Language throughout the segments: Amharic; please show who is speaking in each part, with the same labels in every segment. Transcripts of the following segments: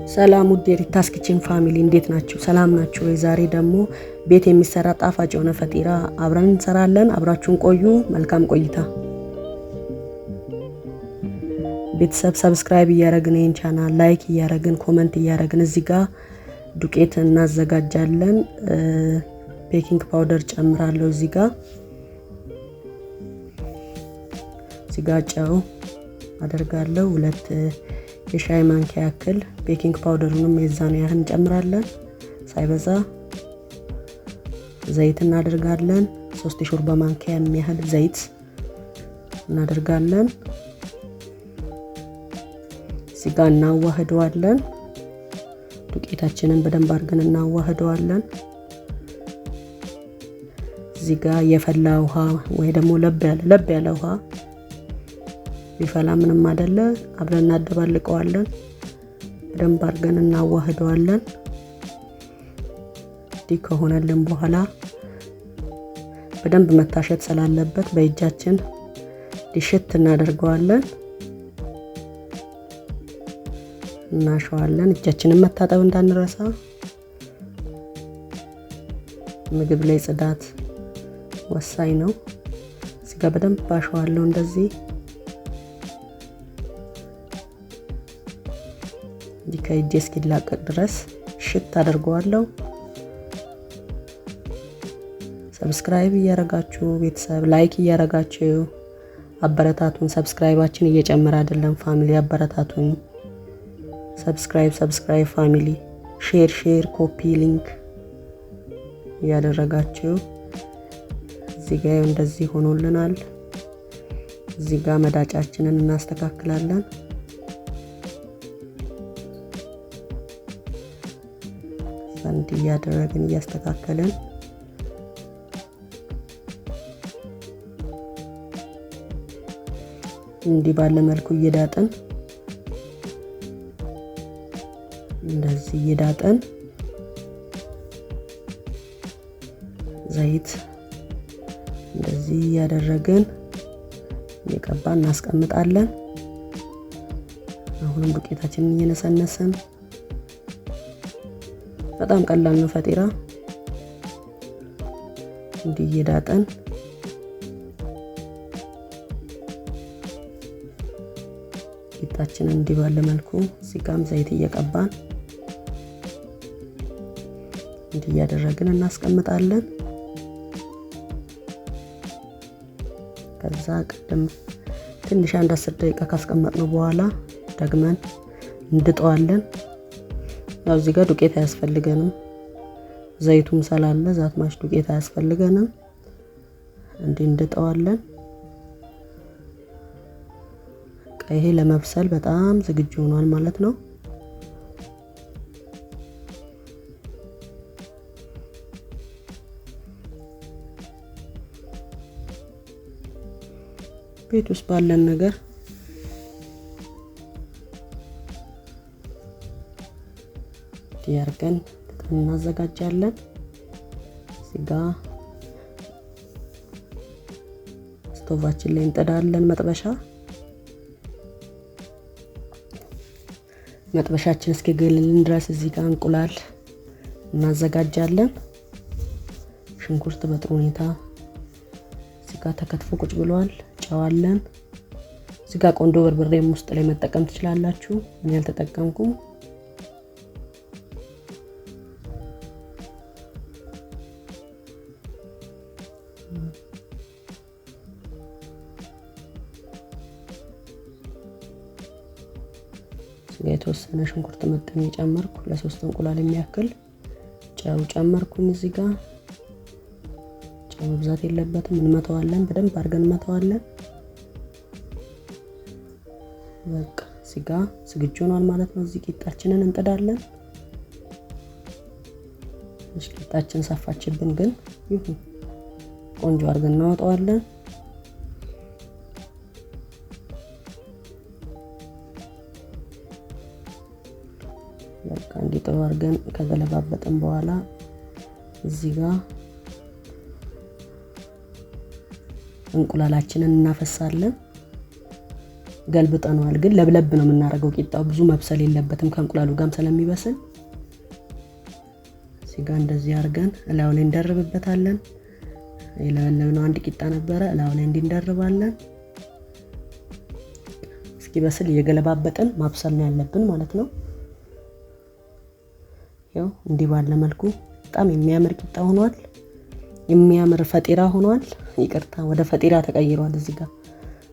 Speaker 1: ሰላም ውድ የሪታስ Kitchen family፣ እንዴት ናችሁ? ሰላም ናችሁ ወይ? ዛሬ ደግሞ ቤት የሚሰራ ጣፋጭ የሆነ ፈጢራ አብረን እንሰራለን። አብራችሁን ቆዩ። መልካም ቆይታ። ቤተሰብ subscribe እያረግን፣ ይህን channel like እያረግን፣ comment እያረግን፣ እዚህ ጋር ዱቄት እናዘጋጃለን። Baking powder ጨምራለሁ። እዚህ ጋር ጨው አደርጋለሁ፣ 2 የሻይ ማንኪያ ያክል። Baking powder ኡንም የዛን ያህል እንጨምራለን፣ ሳይበዛ። ዘይት እናደርጋለን። 3 የሾርባ ማንኪያ የሚያህል ዘይት እናደርጋለን። እዚህ ጋር እናዋህደዋለን። ዱቄታችንን በደንብ አድርገን እናዋህደዋለን። እዚህ ጋር የፈላ ውሃ ወይ ደግሞ ለብ ያለ ለብ ያለ ውሃ፣ ቢፈላ ምንም አይደለ። አብረን እናደባልቀዋለን። በደንብ አድርገን እናዋህደዋለን። እንዲህ ከሆነልን በኋላ በደንብ መታሸት ስላለበት በእጃችን ዲሽት እናደርገዋለን፣ እናሸዋለን። እጃችንን መታጠብ እንዳንረሳ። ምግብ ላይ ጽዳት ወሳኝ ነው። እዚህ ጋር በደንብ አሸዋለሁ እንደዚህ። እንዲህ ከእጄ እስኪላቀቅ ድረስ እሽት አደርገዋለሁ። Subscribe እያረጋችሁ ቤተሰብ፣ like እያረጋችሁ አበረታቱን። Subscribe ኣችን እየጨመረ አይደለም family፣ አበረታቱን። Subscribe subscribe family፣ share share፣ copy link እያደረጋችሁ። እዚህ ጋር እንደዚህ ሆኖልናል። እዚህ ጋር መዳመጫችንን እናስተካክላለን። እንዲህ እያደረግን እያስተካከልን፣ እንዲህ ባለ መልኩ እየዳጥን፣ እንደዚህ እየዳጥን፣ ዘይት እንደዚህ እያደረግን እየቀባን እናስቀምጣለን። አሁንም ዱቄታችንን እየነሰነስን፣ በጣም ቀላል ነው ፈጢራ። እንዲህ እየዳጠን ቂጣችንን እንዲህ ባለ መልኩ፣ እዚህ ጋም ዘይት እየቀባን እንዲህ እያደረግን እናስቀምጣለን። ከዛ ቅድም ትንሽ አንድ 10 ደቂቃ ካስቀመጥነው በኋላ ደግመን እንድጠዋለን። ያው እዚህ ጋር ዱቄት አያስፈልገንም፣ ዘይቱም ስላለ that much ዱቄት አያስፈልገንም። እንዲህ እንድጠዋለን። በቃ ይሄ ለመብሰል በጣም ዝግጁ ሆኗል ማለት ነው። ቤት ውስጥ ባለን ነገር እንዲህ አድርገን እናዘጋጃለን። እዚህ ጋ ስቶቫችን ላይ እንጥዳለን መጥበሻ። መጥበሻችን እስኪግልልን ድረስ እዚህ ጋር እንቁላል እናዘጋጃለን። ሽንኩርት በጥሩ ሁኔታ እዚህ ጋር ተከትፎ ቁጭ ብሏል። ጨው አለን። እዚህ ጋር ቆንዶ በርበሬም ውስጥ ላይ መጠቀም ትችላላችሁ። እኔ አልተጠቀምኩም። እዚህ ጋር የተወሰነ ሽንኩርት መጠን የጨመርኩ፣ ለሶስት እንቁላል የሚያክል ጨው ጨመርኩኝ። እዚህ ጋር ጨው መብዛት የለበትም። እንመተዋለን፣ በደንብ አድርገን እንመተዋለን። በቃ እዚህ ጋር ዝግጁ ሆኗል ማለት ነው። እዚህ ቂጣችንን እንጥዳለን። ትንሽ ቂጣችን ሰፋችብን፣ ግን ይሁን፣ ቆንጆ አድርገን እናወጣዋለን። በቃ እንዲህ ጥሩ አድርገን ከገለባበጥን በኋላ እዚህ ጋር እንቁላላችንን እናፈሳለን። ገልብጠነዋል። ግን ለብለብ ነው የምናደርገው። ቂጣው ብዙ መብሰል የለበትም ከእንቁላሉ ጋርም ስለሚበስል እዚህ ጋር እንደዚህ አድርገን እላዩ ላይ እንደርብበታለን። የለበለብነው አንድ ቂጣ ነበረ። እላዩ ላይ እንዲህ እንደርባለን። እስኪበስል እየገለባበጥን ማብሰል ነው ያለብን ማለት ነው። ያው እንዲህ ባለ መልኩ በጣም የሚያምር ቂጣ ሆኗል። የሚያምር ፈጢራ ሆኗል። ይቅርታ ወደ ፈጢራ ተቀይሯል። እዚህ ጋር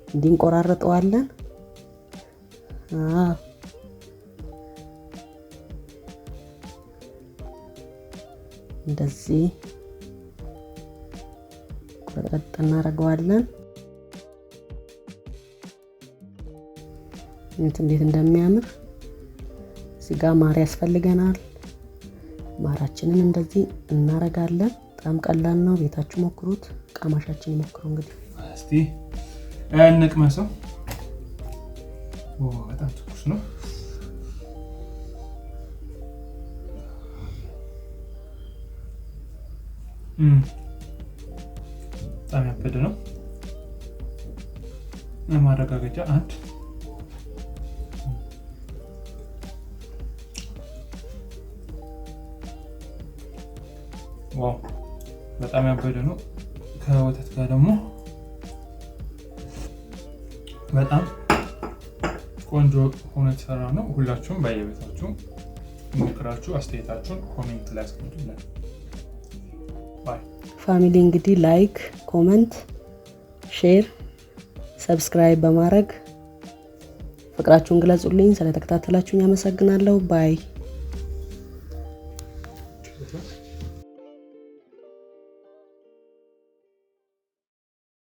Speaker 1: እንዲህ እንቆራርጠዋለን። እንደዚህ ቆረጥ እናደርገዋለን። እንዴት እንደሚያምር እዚህ ጋር ማር ያስፈልገናል። ማራችንን እንደዚህ እናረጋለን። በጣም ቀላል ነው። ቤታችሁ ሞክሩት። ቃማሻችን ሞክሩ። እንግዲህ
Speaker 2: እስቲ እንቅመሰው። በጣም ትኩስ ነው። በጣም ያበደ ነው። ለማረጋገጫ አንድ wow በጣም ያበደ ነው። ከወተት ጋር ደግሞ በጣም ቆንጆ ሆኖ የተሰራ ነው። ሁላችሁም በየቤታችሁ ሞክራችሁ አስተያየታችሁን comment ላይ አስቀምጡልን። Bye.
Speaker 1: Family እንግዲህ like፣ comment፣ share፣ subscribe በማድረግ ፍቅራችሁን ግለጹልኝ። ስለተከታተላችሁኝ አመሰግናለሁ። Bye.